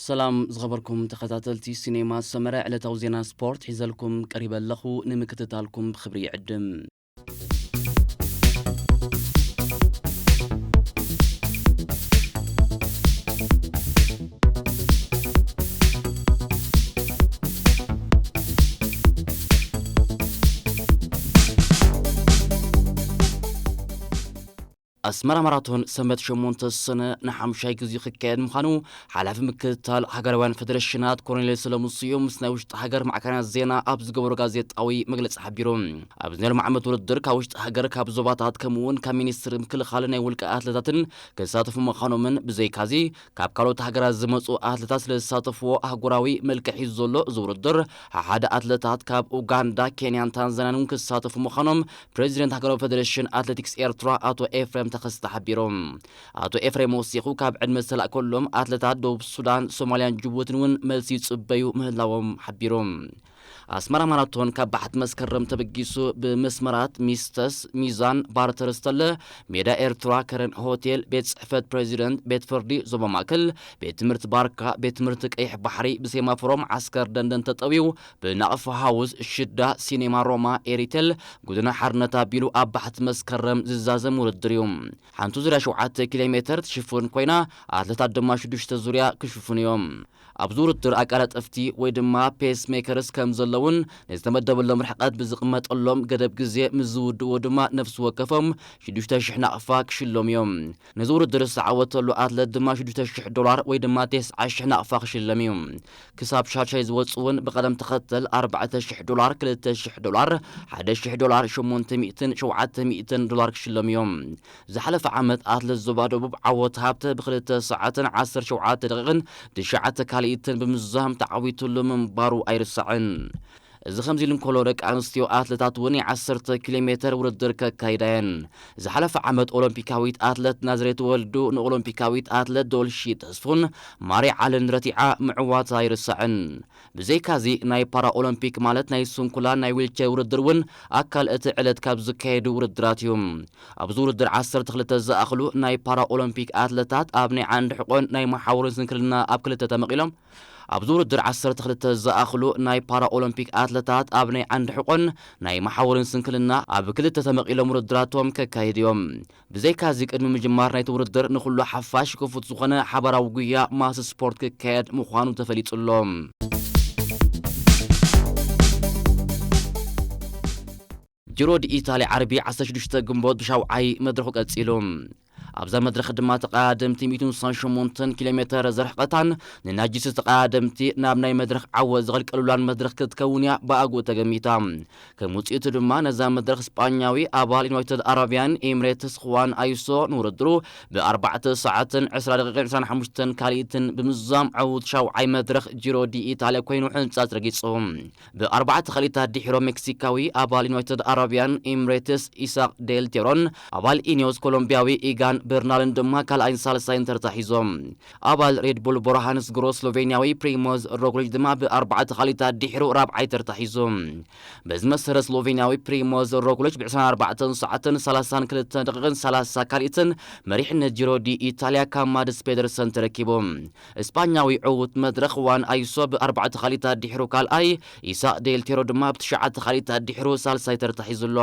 ሰላም ዝኸበርኩም ተኸታተልቲ ሲኔማ ሰመረ፣ ዕለታዊ ዜና ስፖርት ሒዘልኩም ቀሪበ ኣለኹ። ንምክትታልኩም ብኽብሪ ይዕድም። ኣስመራ ማራቶን ሰንበት ሸሞንተ ሰነ ንሓምሻይ ግዜ ክካየድ ምዃኑ ሓላፊ ምክትታል ሃገራውያን ፌደሬሽናት ኮርኔልዮስ ሰለሙን ስዩም ምስ ናይ ውሽጢ ሃገር ማዕከናት ዜና ኣብ ዝገበሮ ጋዜጣዊ መግለጺ ሓቢሩ። ኣብዚ ናይ ሎሚ ዓመት ውድድር ካብ ውሽጢ ሃገር፣ ካብ ዞባታት፣ ከምኡ እውን ካብ ሚኒስትሪ ምክልኻልን ናይ ውልቀ ኣትሌታትን ክሳተፉ ምዃኖምን፣ ብዘይካዚ ካብ ካልኦት ሃገራት ዝመጹ ኣትሌታት ስለ ዝሳተፍዎ ኣህጉራዊ መልክዕ ሒዙ ዘሎ እዚ ውድድር፣ ሓደ ኣትሌታት ካብ ኡጋንዳ፣ ኬንያን ታንዛንያን እውን ክሳተፉ ምዃኖም ፕሬዚደንት ሃገራዊ ፌደሬሽን ኣትሌቲክስ ኤርትራ ኣቶ ኤፍሬም ተኸስተ ሓቢሮም። ኣቶ ኤፍሬም ወሲኹ፣ ካብ ዕድመ ዝተላእከሎም ኣትሌታት ደቡብ ሱዳን፣ ሶማልያን ጅቡትን እውን መልሲ ይጽበዩ ምህላዎም ሓቢሮም። ኣስመራ ማራቶን ካብ ባሕቲ መስከረም ተበጊሱ ብመስመራት ሚስተስ፣ ሚዛን፣ ባርተር ስተለ፣ ሜዳ ኤርትራ፣ ከረን ሆቴል፣ ቤት ጽሕፈት ፕሬዚደንት፣ ቤት ፍርዲ ዞባ ማእከል፣ ቤት ትምህርቲ ባርካ፣ ቤት ትምህርቲ ቀይሕ ባሕሪ፣ ብሴማፎሮ መዓስከር ደንደን ተጠውዩ፣ ብናቕፋ ሃውስ፣ ሽዳ፣ ሲኔማ ሮማ፣ ኤሪቴል፣ ጉድና ሓርነት ኣቢሉ ኣብ ባሕቲ መስከረም ዝዛዘም ውድድር እዩ። ሓንቲ ዙርያ ሸውዓተ ኪሎ ሜተር ትሽፍን ኮይና፣ ኣትሌታት ድማ ሽዱሽተ ዙርያ ክሽፍኑ እዮም። ኣብዚ ውድድር ኣቀላጠፍቲ ወይ ድማ ፔስ ሜከርስ ከም ዘለውን፣ ንዝተመደበሎም ርሕቀት ብዝቕመጠሎም ገደብ ግዜ ምስ ዝውድእዎ ድማ ነፍሲ ወከፎም ሽዱሽተ ሽሕ ናቕፋ ክሽለሙ እዮም። ነዚ ውድድር ዝተዓወተሉ ኣትለት ድማ ሽዱሽተ ሽሕ ዶላር ወይ ድማ ተስዓ ሽሕ ናቕፋ ክሽለም እዩ። ክሳብ ሻድሻይ ዝወፁ እውን ብቐደም ተኸተል ኣርባዕተ ሽሕ ዶላር፣ ክልተ ሽሕ ዶላር፣ ሓደ ሽሕ ዶላር፣ ሸሞንተ ሚእትን ሸውዓተ ሚእትን ዶላር ክሽለሙ እዮም። ዝሓለፈ ዓመት ኣትለት ዞባ ደቡብ ዓወት ሃብተ ብክልተ ሰዓትን ዓሰርተ ሸውዓተ ደቂቕን ትሽዓተ ካልኢትን ብምዝዛም ተዓዊትሉ ምንባሩ ኣይርሳዕን። እዚ ከምዚ ኢሉ እንከሎ፣ ደቂ ኣንስትዮ ኣትለታት እውን ናይ ዓሰርተ ኪሎ ሜተር ውድድር ከካይዳ እየን። ዝሓለፈ ዓመት ኦሎምፒካዊት ኣትለት ናዝሬት ወልዱ ንኦሎምፒካዊት ኣትለት ዶልሺ ተስፉን ማሪ ዓልን ረቲዓ ምዕዋታ ኣይርሳዕን። ብዘይካዚ፣ ናይ ፓራ ኦሎምፒክ፣ ማለት ናይ ስንኩላን ናይ ዊልቸር ውድድር እውን ኣካል እቲ ዕለት ካብ ዝካየዱ ውድድራት እዩ። ኣብዚ ውድድር ዓሰርተ ክልተ ዝኣኽሉ ናይ ፓራ ኦሎምፒክ ኣትለታት ኣብ ናይ ዓንዲ ሕቖን ናይ መሓውርን ስንክልና ኣብ ክልተ ተመቒሎም። ኣብዚ ውድድር ዓሰርተ ክልተ ዝኣኽሉ ናይ ፓራ ኦሎምፒክ ኣትለታት ኣብ ናይ ዓንዲ ሕቖን ናይ መሓውርን ስንክልና ኣብ ክልተ ተመቒሎም ውድድራቶም ከካይዱ እዮም። ብዘይካዚ፣ ቅድሚ ምጅማር ናይቲ ውድድር ንኹሉ ሓፋሽ ክፉት ዝኾነ ሓባራዊ ጉያ ማስ ስፖርት ክካየድ ምዃኑ ተፈሊጹ ኣሎ። ጂሮ ዲ ኢታሊ ዓርቢ ዓሰርተ ሽዱሽተ ግንቦት ብሻውዓይ መድረኹ ቀጺሉ። ኣብዛ መድረኽ ድማ ተቐዳደምቲ ሚእትን ስሳን ሸሞንተን ኪሎ ሜተር ዝርሕቐታን ንናጅስ ተቐዳደምቲ ናብ ናይ መድረኽ ዓወት ዘቐልቀሉላን መድረኽ ክትከውን እያ ብኣግኡ ተገሚታ። ከም ውጽኢቱ ድማ ነዛ መድረኽ ስጳኛዊ ኣባል ዩናይትድ ኣረቢያን ኤምሬትስ ኹዋን ኣይሶ ንውድድሩ ብኣርባዕተ ሰዓትን ዕስራ ደቂቕን ዕስራን ሓሙሽተን ካልኢትን ብምዝዛም ዕዉት ሻውዓይ መድረኽ ጂሮ ዲ ኢታልያ ኮይኑ ሕንጻጽ ረጊጹ። ብኣርባዕተ ካልኢታት ድሒሮ ሜክሲካዊ ኣባል ዩናይትድ ኣረቢያን ኤምሬትስ ኢሳቅ ዴል ቴሮን ኣባል ኢኒዮስ ኮሎምቢያዊ ኢጋን በርናልን ድማ ካልኣይን ሳልሳይን ተርታ ሒዞም። ኣባል ሬድ ቡል ቦርሃንስ ግሮ ስሎቬንያዊ ፕሪሞዝ ሮግሊች ድማ ብኣርባዕተ ካልኢታት ድሒሩ ራብዓይ ተርታ ሒዙ። በዚ መሰረት ስሎቬንያዊ ፕሪሞዝ ሮግሊች ብዕስራን ኣርባዕተን ሰዓትን ሰላሳን ክልተን ደቂቕን ሰላሳ ካልኢትን መሪሕነት ጂሮ ዲ ኢታልያ ካብ ማድስ ፔደርሰን ተረኪቡ። እስጳኛዊ ዕዉት መድረኽ ዋን ኣይሶ ብኣርባዕተ ካልኢታት ድሒሩ ካልኣይ፣ ኢሳቅ ዴል ቴሮ ድማ ብትሽዓተ ካልኢታት ድሒሩ ሳልሳይ ተርታ ሒዙ ኣሎ።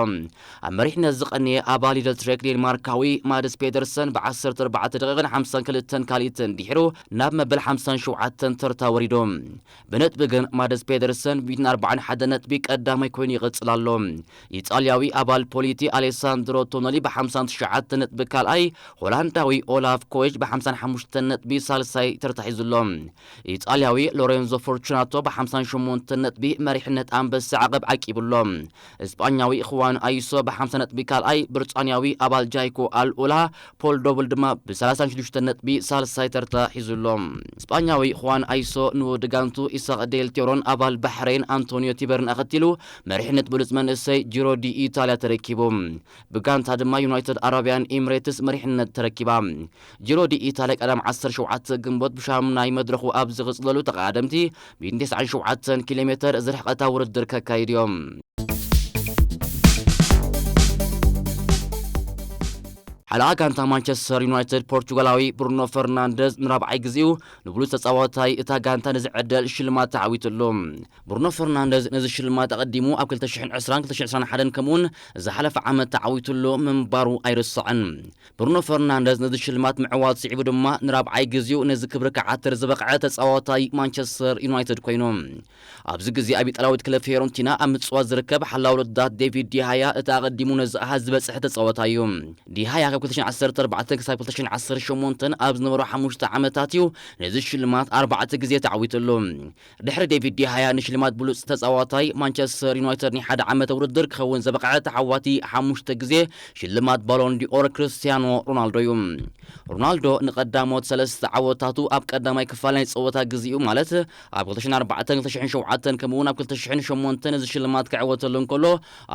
ኣብ መሪሕነት ዝቐነየ ኣባል ሊደል ትሬክ ዴንማርካዊ ማድስ ፔደርሰን ብዓሰርተ ኣርባዕተ ደቂቕን ሓምሳን ክልተን ካልኢትን ድሒሩ ናብ መበል ሓምሳን ሸውዓተን ተርታ ወሪዱ። ብነጥቢ ግን ማደስ ፔደርሰን ብሚእትን ኣርባዓን ሓደን ነጥቢ ቀዳማይ ኮይኑ ይቕጽል ኣሎ። ኢጣልያዊ ኣባል ፖሊቲ ኣሌሳንድሮ ቶኖሊ ብሓምሳን ትሽዓተን ነጥቢ ካልኣይ፣ ሆላንዳዊ ኦላፍ ኮይች ብሓምሳን ሓሙሽተን ነጥቢ ሳልሳይ ተርታ ሒዙ ኣሎ። ኢጣልያዊ ሎሬንዞ ፎርቹናቶ ብሓምሳን ሸሞንተን ነጥቢ መሪሕነት ኣንበሳ ዓቐብ ዓቂቡ ኣሎ። እስጳኛዊ ኹዋን ኣይሶ ብሓምሳ ነጥቢ ካልኣይ፣ ብሪጣንያዊ ኣባል ጃይኮ ኣልኡላ ፖል ዶብል ድማ ብሰላሳን ሽዱሽተን ነጥቢ ሳልሳይ ተርታ ሒዙ ኣሎ። እስጳኛዊ ኹዋን ኣይሶ ንወዲ ጋንቱ ኢሳቕ ዴል ቴሮን ኣባል ባሕሬን ኣንቶኒዮ ቲበርን ኣኸቲሉ መሪሕነት ብሉጽ መንእሰይ ጂሮ ዲ ኢታልያ ተረኪቡ። ብጋንታ ድማ ዩናይትድ ኣረቢያን ኤምሬትስ መሪሕነት ተረኪባ። ጂሮ ዲ ኢታልያ ቀዳም ዓሰርተ ሸውዓተ ግንቦት ብሻሙናይ መድረኹ ኣብ ዝቕጽለሉ ተቐዳደምቲ ሚእትን ተስዓን ሸውዓተን ኪሎ ሜተር ዝርሕቐታ ውድድር ከካይድ እዮም። ኣልኣ ጋንታ ማንቸስተር ዩናይትድ ፖርቹጋላዊ ብሩኖ ፈርናንደዝ ንራብዓይ ግዜኡ ንብሉጽ ተጻዋታይ እታ ጋንታ ነዚ ዕድል ሽልማት ተዓዊትሉ። ብሩኖ ፈርናንደዝ ነዚ ሽልማት ኣቐዲሙ ኣብ ክልተ ሽሕን ዕስራን ክልተ ሽሕን ዕስራን ሓደን ከምኡውን ዝሓለፈ ዓመት ተዓዊትሉ ምንባሩ ኣይርስዕን። ብሩኖ ፈርናንደዝ ነዚ ሽልማት ምዕዋት ስዒቡ ድማ ንራብዓይ ግዜኡ ነዚ ክብሪ ክዓትር ዝበቕዐ ተጻዋታይ ማንቸስተር ዩናይትድ ኮይኑ። ኣብዚ ግዜ ኣብ ኢጣልያዊት ክለብ ፊዮረንቲና ኣብ ምጽዋት ዝርከብ ሓላው ረዳት ዴቪድ ዲሃያ እቲ ኣቐዲሙ ነዚ ኣሃዝ ዝበጽሐ ተጻዋታይ እዩ። ዲሃያ ካብ ክልተ ሽሕን ዓሰርተ ኣርባዕተን ክሳብ ክልተ ሽሕን ዓሰርተ ሸሞንተን ኣብ ዝነበሩ ሓሙሽተ ዓመታት እዩ ነዚ ሽልማት ኣርባዕተ ግዜ ተዓዊትሉ። ድሕሪ ዴቪድ ዲሃያ ንሽልማት ብሉጽ ተጻዋታይ ማንቸስተር ዩናይትድ ናይ ሓደ ዓመት ውድድር ክኸውን ዝበቕዐ ተዓዋቲ ሓሙሽተ ግዜ ሽልማት ባሎን ዲኦር ክርስቲያኖ ሮናልዶ እዩ። ሮናልዶ ንቐዳሞት ሰለስተ ዓወታቱ ኣብ ቀዳማይ ክፋል ናይ ጸወታ ግዜኡ ማለት ኣብ ክልተ ሽሕን ኣርባዕተን ክልተ ሽሕን ሸውዓተን ከምኡውን ኣብ ክልተ ሽሕን ሸሞንተን ነዚ ሽልማት ክዕወተሉ እንከሎ፣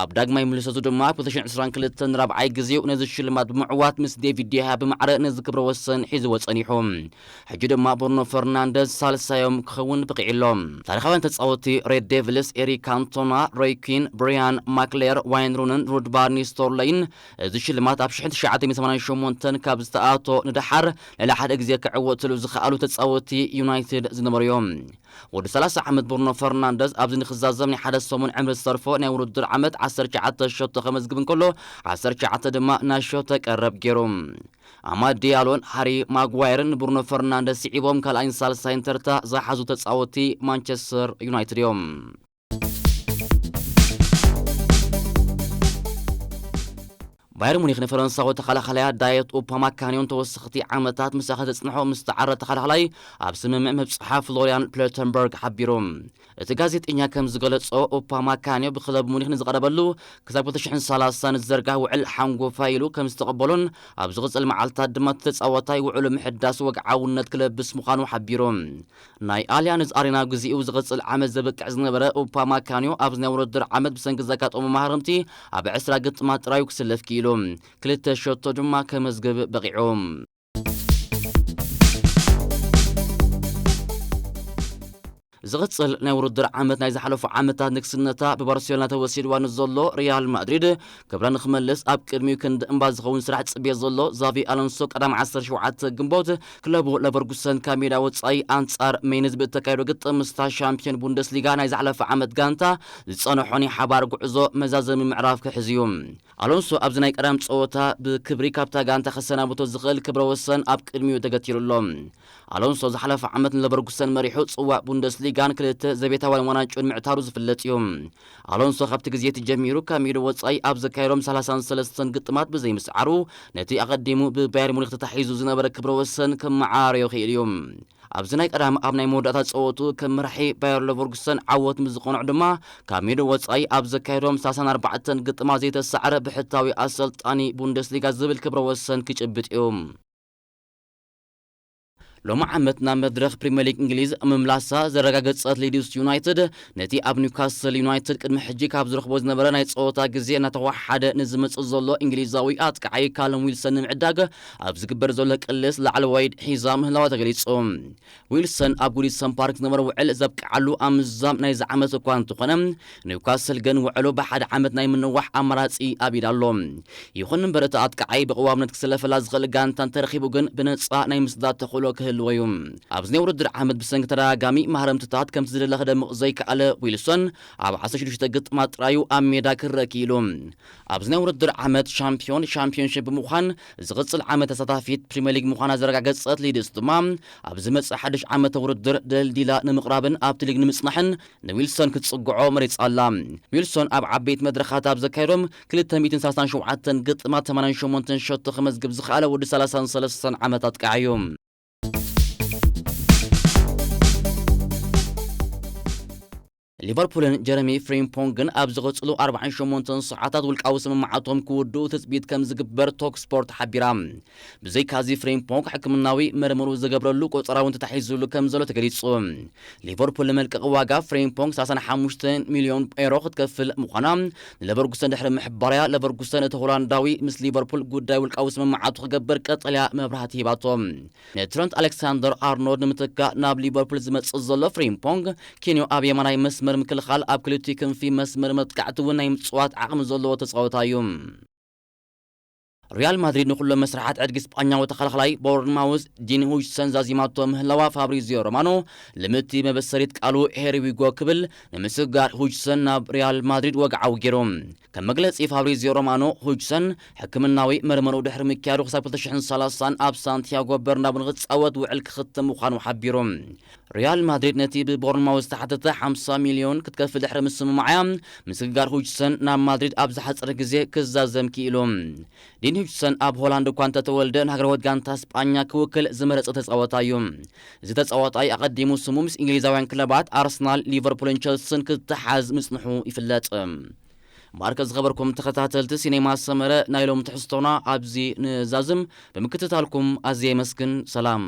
ኣብ ዳግማይ ምልሰቱ ድማ ኣብ ክልተ ሽሕን ዕስራን ክልተን ንራብዓይ ግዜኡ ነዚ ሽልማት ብምዕዋት ምስ ዴቪድ ዲሃያ ብማዕረ ነዚ ክብረ ወሰን ሒዝዎ ጸኒሑ። ሕጂ ድማ ብሩኖ ፈርናንደዝ ሳልሳዮም ክኸውን በቒዑ ኣሎ። ታሪኻውያን ተጻወትቲ ሬድ ዴቪልስ ኤሪክ ካንቶና፣ ሮይ ኪን፣ ብሪያን ማክሌር፣ ዋይን ሩንን ሩድ ቫን ኒስተርሎይን እዚ ሽልማት ኣብ ሽሕን ትሽዓተ ሚእትን ሰማንያን ሸሞንተን ካብ ዝተኣቶ ንደሓር ልዕሊ ሓደ ግዜ ክዕወትሉ ዝኸኣሉ ተጻወትቲ ዩናይትድ ዝነበሩ እዮም። ወዲ ሰላሳ ዓመት ብሩኖ ፈርናንደዝ ኣብዚ ንክዛዘም ናይ ሓደ ሰሙን ዕምሪ ዝተርፎ ናይ ውድድር ዓመት ዓሰርተ ትሽዓተ ሸቶ ከመዝግብ እንከሎ፣ ዓሰርተ ትሽዓተ ድማ ናይ ሸቶ ቀረብ ገይሩ። ኣማድ ዲያሎን ሃሪ ማጓየርን ንብሩኖ ፈርናንደዝ ስዒቦም ካልኣይን ሳልሳይን ተርታ ዝሓዙ ተጻወትቲ ማንቸስተር ዩናይትድ እዮም። ባየር ሙኒክ ንፈረንሳዊ ተኸላኸላያ ዳየት ኡፓማካንዮን ተወሰኽቲ ዓመታት ምሳኻ ተጽንሖ ምስ ተዓረ ተኸላኸላይ ኣብ ስምምዕ ምብጽሓ ፍሎሪያን ፕለተንበርግ ሓቢሩ። እቲ ጋዜጠኛ ከም ዝገለጾ፣ ኡፓማካንዮ ብክለብ ሙኒክ ንዝቐረበሉ ክሳብ ክልተ ሽሕን ሰላሳን ዝዘርጋሕ ውዕል ሓንጎፋይ ኢሉ ከም ዝተቐበሎን ኣብ ዝቕጽል መዓልታት ድማ እቲ ተጻዋታይ ውዕሉ ምሕዳስ ወግዓውነት ክለብስ ምዃኑ ሓቢሩ። ናይ ኣሊያንዝ ኣሬና ግዜኡ ዝቕጽል ዓመት ዘብቅዕ ዝነበረ ኡፓማካንዮ ኣብዚ ናይ ውድድር ዓመት ብሰንኪ ዘጋጠሙ ማህረምቲ ኣብ ዕስራ ግጥማት ጥራዩ ክስለፍ ክኢሉ፣ ክልተ ሸቶ ድማ ከመዝግብ በቒዑ። ዝቕጽል ናይ ውድድር ዓመት ናይ ዝሓለፉ ዓመታት ንግስነታ ብባርሴሎና ተወሲድዋ ንዘሎ ሪያል ማድሪድ ክብራ ንክመልስ ኣብ ቅድሚኡ ክንዲ እምባ ዝኸውን ስራሕ ጽብዮ ዘሎ ዛቪ ኣሎንሶ ቀዳም ዓሰርተ ሸውዓተ ግንቦት ክለቡ ለቨርጉሰን ካብ ሜዳ ወጻኢ ኣንጻር ሜንዝ ብእተካየዶ ግጥም ምስታ ሻምፒዮን ቡንደስሊጋ ናይ ዝሓለፈ ዓመት ጋንታ ዝጸንሖ ናይ ሓባር ጉዕዞ መዛዘሚ ምዕራፍ ክሕዝ እዩ። ኣሎንሶ ኣብዚ ናይ ቀዳም ጸወታ ብክብሪ ካብታ ጋንታ ከሰናብቶ ዝኽእል ክብረ ወሰን ኣብ ቅድሚኡ ተገቲሩ ኣሎ። ኣሎንሶ ዝሓለፈ ዓመት ንለቨርጉሰን መሪሑ ጽዋእ ቡንደስሊጋን ክልተ ዘቤታውያን ዋንጫን ምዕታሩ ዝፍለጥ እዩ። ኣሎንሶ ካብቲ ግዜ እቲ ጀሚሩ ካብ ሜዳ ወጻኢ ኣብ ዘካየዶም ሰላሳን ሰለስተን ግጥማት ብዘይምስዓሩ ነቲ ኣቐዲሙ ብባየር ሙኒክ ተታሒዙ ዝነበረ ክብረ ወሰን ከመዓራርዮ ክኢሉ እዩ። ኣብዚ ናይ ቀዳም ኣብ ናይ መወዳእታ ጸወቱ ከም መራሒ ባየር ለቨርጉሰን ዓወት ምስ ዝቐንዑ ድማ ካብ ሜዳ ወጻኢ ኣብ ዘካየዶም ሰላሳን ኣርባዕተን ግጥማት ዘይተሳዕረ ብሕታዊ ኣሰልጣኒ ቡንደስሊጋ ዝብል ክብረ ወሰን ክጭብጥ እዩ። ሎሚ ዓመት ናብ መድረኽ ፕሪምየር ሊግ እንግሊዝ ምምላሳ ዘረጋገጸት ሊድስ ዩናይትድ ነቲ ኣብ ኒውካስል ዩናይትድ ቅድሚ ሕጂ ካብ ዝረኽቦ ዝነበረ ናይ ጸወታ ግዜ እናተወሓደ ንዝመጽእ ዘሎ እንግሊዛዊ ኣጥቃዓይ ካለም ዊልሰን ንምዕዳግ ኣብ ዝግበር ዘሎ ቅልስ ላዕለዋይ ኢድ ሒዛ ምህላዋ ተገሊጹ። ዊልሰን ኣብ ጉዲሰን ፓርክ ዝነበረ ውዕል ዘብቅዓሉ ኣብ ምዝዛም ናይዚ ዓመት እኳ እንተኾነ፣ ኒውካስል ግን ውዕሉ ብሓደ ዓመት ናይ ምንዋሕ ኣማራጺ ኣብ ኢድ ኣሎ። ይኹን እምበር እቲ ኣጥቃዓይ ብቕዋምነት ክስለፈላ ዝኽእል ጋንታ እንተረኺቡ ግን ብነጻ ናይ ምስዳድ ተኽእሎ ክህልዎ እዩ። ኣብዚ ናይ ውድድር ዓመት ብሰንኪ ተደጋጋሚ ማህረምትታት ከምቲ ዝደለ ክደምቕ ዘይከኣለ ዊልሶን ኣብ ዓሰርተ ሽዱሽተ ግጥማት ጥራዩ ኣብ ሜዳ ክረአ ክኢሉ። ኣብዚ ናይ ውድድር ዓመት ሻምፒዮን ሻምፒዮንሺፕ ብምዃን ዝቕጽል ዓመት ተሳታፊት ፕሪምየር ሊግ ምዃና ዘረጋገጸት ሊድስ ድማ ኣብ ዝመጽእ ሓድሽ ዓመተ ውድድር ደልዲላ ንምቕራብን ኣብቲ ሊግ ንምጽናሕን ንዊልሶን ክትጽግዖ መሪጻ ኣላ። ዊልሶን ኣብ ዓበይቲ መድረኻት ኣብ ዘካየዶም ክልተ ሚእትን ሰላሳን ሸውዓተን ግጥማት ሰማንያን ሸሞንተን ሸቶ ክመዝግብ ዝኸኣለ ወዲ ሰላሳን ሰለስተን ዓመት ኣጥቃዓዩ። ሊቨርፑልን ጀረሚ ፍሪምፖንግን ኣብ ዝቐጽሉ ኣርባዓን ሸሞንተን ሰዓታት ውልቃዊ ስምምዓቶም ክውድኡ ትጽቢት ከም ዝግበር ቶክ ስፖርት ሓቢራ። ብዘይካዚ ፍሬምፖንግ ሕክምናዊ መርምሩ ዝገብረሉ ቆጸራ እውን ተታሒዙሉ ከም ዘሎ ተገሊጹ። ሊቨርፑል ንመልቀቒ ዋጋ ፍሬምፖንግ ሰላሳ ሓሙሽተ ሚልዮን ኤሮ ክትከፍል ምዃና ንለቨርጉሰን ድሕሪ ምሕባርያ፣ ለቨርጉሰን እቲ ሆላንዳዊ ምስ ሊቨርፑል ጉዳይ ውልቃዊ ስምምዓቱ ክገብር ቀጠልያ መብራህቲ ሂባቶ። ንትረንት ኣሌክሳንደር ኣርኖልድ ንምትካእ ናብ ሊቨርፑል ዝመጽእ ዘሎ ፍሬምፖንግ፣ ኬንዮ ኣብ የማናይ መስመር ምክልኻል ኣብ ክልቲኡ ክንፊ መስመር መጥቃዕቲ እውን ናይ ምጽዋት ዓቕሚ ዘለዎ ተጻዋታይ እዩ። ሪያል ማድሪድ ንኹሎም መስርሓት ዕድጊ ስጳኛዊ ተኸላኸላይ ቦርንማውዝ ዲን ሁጅሰን ዛዚማቶ ምህላዋ ፋብሪዚዮ ሮማኖ ልምቲ መበሰሪት ቃሉ ሄሪዊጎ ክብል ንምስጋር ሁጅሰን ናብ ሪያል ማድሪድ ወግዓዊ ገይሩ። ከም መግለጺ ፋብሪዚዮ ሮማኖ፣ ሁጅሰን ሕክምናዊ መርመርኡ ድሕሪ ምክያዱ ክሳብ ክልተ ሽሕን ሰላሳን ኣብ ሳንቲያጎ በርናቡ ንክጻወት ውዕል ክኽትም ምዃኑ ሓቢሩ። ሪያል ማድሪድ ነቲ ብቦርንማውዝ ዝተሓተተ ሓምሳ ሚልዮን ክትከፍል ድሕሪ ምስምማዓያ፣ ምስግጋር ሁጅሰን ናብ ማድሪድ ኣብ ዝሓጸረ ግዜ ክዛዘም ክኢሉ። ዲን ሁጅሰን ኣብ ሆላንድ እኳ እንተተወልደ፣ ንሃገራዊት ጋንታ ስጳኛ ክውክል ዝመረጸ ተጻዋታይ እዩ። እዚ ተጻዋታይ ኣቐዲሙ ስሙ ምስ እንግሊዛውያን ክለባት ኣርሰናል፣ ሊቨርፑልን ቸልስን ክተሓዝ ምጽንሑ ይፍለጥ። ማርከ ዝኸበርኩም ተኸታተልቲ ሲኔማ ሰመረ፣ ናይ ሎም ትሕዝቶና ኣብዚ ንዛዝም። ብምክትታልኩም ኣዝየ የመስግን። ሰላም።